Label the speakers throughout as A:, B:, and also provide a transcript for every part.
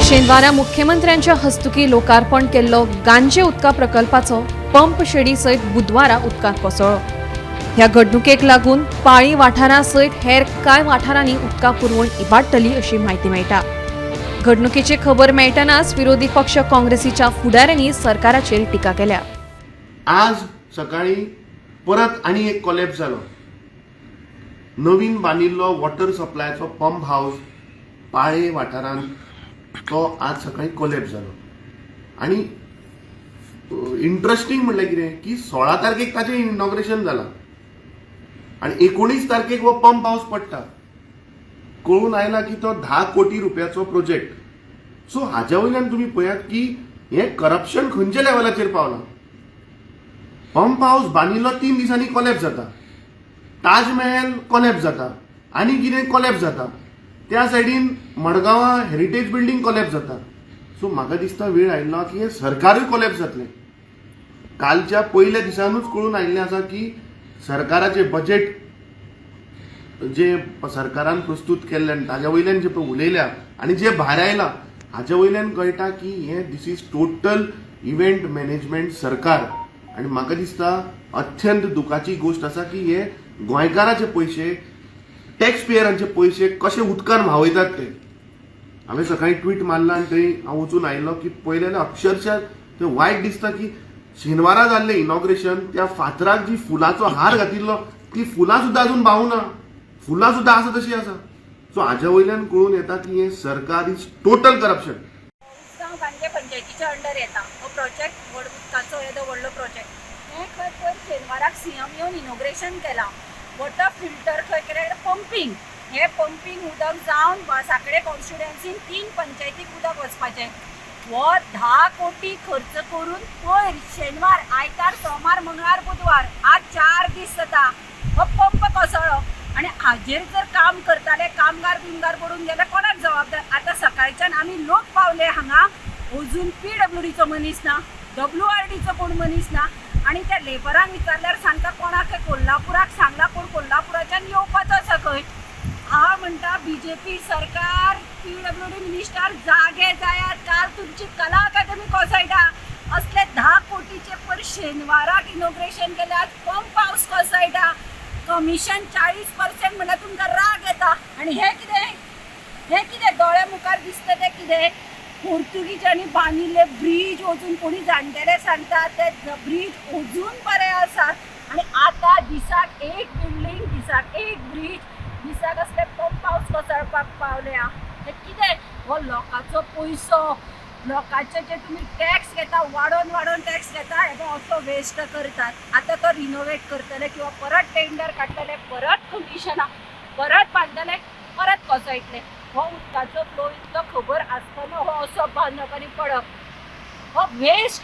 A: शेनवारा मुख्यमंत्र्यांच्या हस्तुकी लोकार्पण केल्लो गांजे उदका प्रकल्पाचो पंप शेडी सयत बुधवारा उदकांत कोसळ्ळो. ह्या घडणुकेक लागून पाळी वाठारा सयत हेर कांय वाठारांनी उदका पुरवण इबाडटली अशी म्हायती मेळटा. घडणुकेची खबर मेळटनाच विरोधी पक्ष काँग्रेसीच्या फुडाऱ्यांनी सरकाराचेर टिका केल्या.
B: आज सकाळी परत आनी एक कोलॅप्स जालो. नवीन बांदिल्लो वॉटर सप्लायचो पंप हावस पाळे वाठारांत, तो आज सकाळी कोलॅप्स जालो. आनी इंट्रस्टींग म्हणल्यार कितें की 16 तारखेक ताचें इनॉग्रेशन जालां आनी 19 तारखेक हो पंप हावस पडटा. कळून आयला की तो 10 कोटी रुपयाचो प्रोजेक्ट. सो हाज्या वयल्यान तुमी पळयात की हें करप्शन खंयच्या लेवलाचेर पावलां. पंप हावस बांदिल्लो, 3 दिसांनी कोलॅप्स जाता. ताजमहल कोलॅप्स जाता आनी कितें कोलॅप्स जाता. त्या सायडीन मडगांवां हेरिटेज बिल्डींग कोलॅप्स जाता. सो म्हाका दिसता वेळ आयिल्लो की हें सरकारूय कोलॅप्स जातलें. कालच्या पयल्या दिसानूच कळून आयिल्लें आसा की सरकाराचें बजेट जे सरकारान प्रस्तूत केल्लें आनी ताज्या वयल्यान जे पळय उलयल्या आनी जे भायर आयलां, हाज्या वयल्यान कळटा की हें this is total event management सरकार. आनी म्हाका दिसता अत्यंत दुखाची गोश्ट आसा की हे गोंयकाराचे पयशे, टॅक्स पेयरांचे पयशे कशे उदकान व्हांवयतात ते. हांवें सकाळी ट्वीट मारला आनी थंय हांव वचून आयलो की पळयलें जाल्यार अक्षरशा तें वायट दिसता की शेनवारा जाल्लें इनॉग्रेशन, त्या फातराक जी फुलाचो हार घातिल्लो, ती फुलां सुद्दां अजून बावना. फुलां सुद्दां आसा तशी आसा. सो हाज्या वयल्यान कळून येता की हें सरकार is total corruption.
C: Usgao गांजे पंचायतीच्या अंडर येता हो प्रोजेक्ट, व्हड उदकाचो येदो व्हडलो प्रोजेक्ट. हें खंय पयर शेनवाराक सीएम येवन इनॉग्रेशन केलां. वॉटर फिल्टर खंय केलें, पंपींग, हें पंपींग उदक जावन साकडे कॉन्स्टिट्युएन्सीन तीन पंचायतीक उदक वचपाचें. हो 10 कोटी खर्च करून पयर शेनवार, आयतार, सोमार, मंगळार, बुधवार, आज 4 दीस जाता हो पंप कोसळ्ळो. आनी हाजेर जर काम करताले कामगार बिमगार पडून गेले, कोणाक जबाबदार? आतां सकाळच्यान आमी लोक पावले हांगा, अजून पीडब्ल्यूडीचो मनीस ना, डब्ल्यू आर डीचो कोण मनीस ना. आनी त्या लेबरांक विचारल्यार सांगता कोणाक कोल्हापुराक सांगला कोण, कोल्हापुराच्यान येवपाचो आसा खंय. हांव म्हणटा, बीजेपी सरकार, पीडब्ल्यूडी मिनिस्टर, जागे जायात. काल तुमची कला अकादमी कोसळटा. असले 10 कोटीचे पर शेनवाराक इनॉग्रेशन केले, आज पंप हावस कोसळटा. कमिशन 40% म्हणल्यार तुमकां राग येता. आनी हें कितें? हें कितें दोळ्या मुखार दिसता तें कितें? पोर्तुगीजांनी बांदिल्ले ब्रीज वचून कोणी जाणटेले सांगता ते ब्रीज अजून बरे आसात. आनी आतां दिसाक एक बिल्डींग, दिसाक एक ब्रीज, दिसाक असले पंप हावस कोसळपाक पावल्या. हें कितें? हो लोकांचो पयसो, लोकांचे जे तुमी टॅक्स घेता, वाडोवन वाडोवन टॅक्स घेता, हेजो असो वेस्ट करतात. आतां तो रिनोवेट करतले किंवा परत टेंडर काडटले, परत कमिशनां, परत बांदतले, परत कोसळटले. हो उदकाचो फ्लो इतलो खबर आसतना हो असो बांदप आनी पडप हो वेस्ट.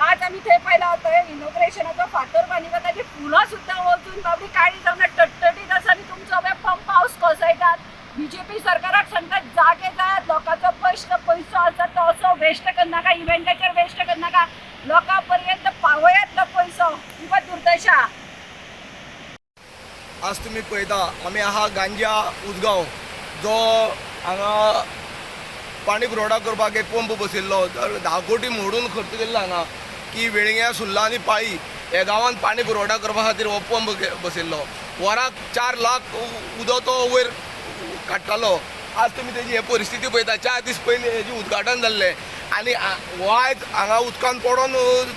C: आज आमी थंय पळयला, थंय इनॉग्रेशनाचो फातर बांदिल्लो, ताची फुलां सुद्दां वचून बाबडी काळी जावन टटटटीत आसा. आनी तुमचो पंप हावस कोसळटात. बीजेपी सरकाराक सांगतात, जागे जायात. लोकांचो पयसो आसा तो असो वेस्ट करनाका, इव्हेंटाचेर वेस्ट करनाका, लोकां पर्यंत पावयात तो पयसो. तुमकां दुर्दशा.
D: आज तुमी पळयता, आमी आहा गांज्या उजगांव, जो हांगा पाणी पुरवठा करपाक एक पंप बसयल्लो. तर 10 कोटी मोडून खर्च केल्लो हांगा की वेळग्यां, सुर्ला आनी पाळी ह्या गांवांत पाणी पुरवठा करपा खातीर हो पंप बसयल्लो. वराक 4 लाख उदक तो वयर काडटालो. आज तुमी तेजी हे परिस्थिती पळयता. 4 दीस पयलीं हेजें उद्घाटन जाल्लें आनी हो आयज हांगा उदकान पडोन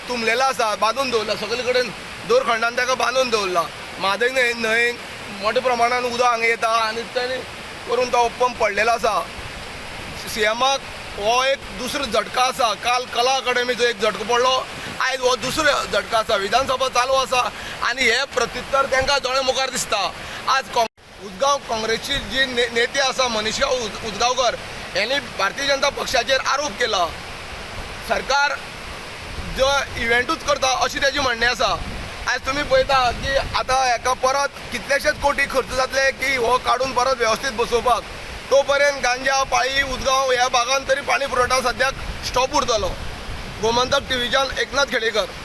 D: तुंबलेलो आसा. बांदून दवरला सगळे कडेन, दोरखंडान ताका बांदून दवरला. म्हादय न्हंय न्हंय मोठ्या प्रमाणान उदक हांगा येता आनी तेणी करून तो पंप पडलेलो आसा. सीएमाक हो एक दुसरो झटका आसा. काल कला अकादमीचो एक झटको पडलो, आयज हो दुसरो झटको आसा. विधानसभा चालू आसा आनी हे प्रत्युत्तर तांकां दोळे मुखार दिसता. आज उजगांव काँग्रेसची जी नेते आसा, मनीषा उजगांवकर, यांनी भारतीय जनता पक्षाचेर आरोप केला. सरकार जो इव्हेंटूच करता अशी तेजी म्हणणें आसा. आयज तुमी पळयता की आतां हेका परत कितलेशेच कोटी खर्च जातले की हो काडून परत वेवस्थीत बसोवपाक. तो पर्यंत गांजा, पाळी, उजगांव ह्या भागान तरी पाणी पुरवठा सद्याक स्टॉप उरतलो. गोमंतक टिवीच्यान एकनाथ खेडेकर.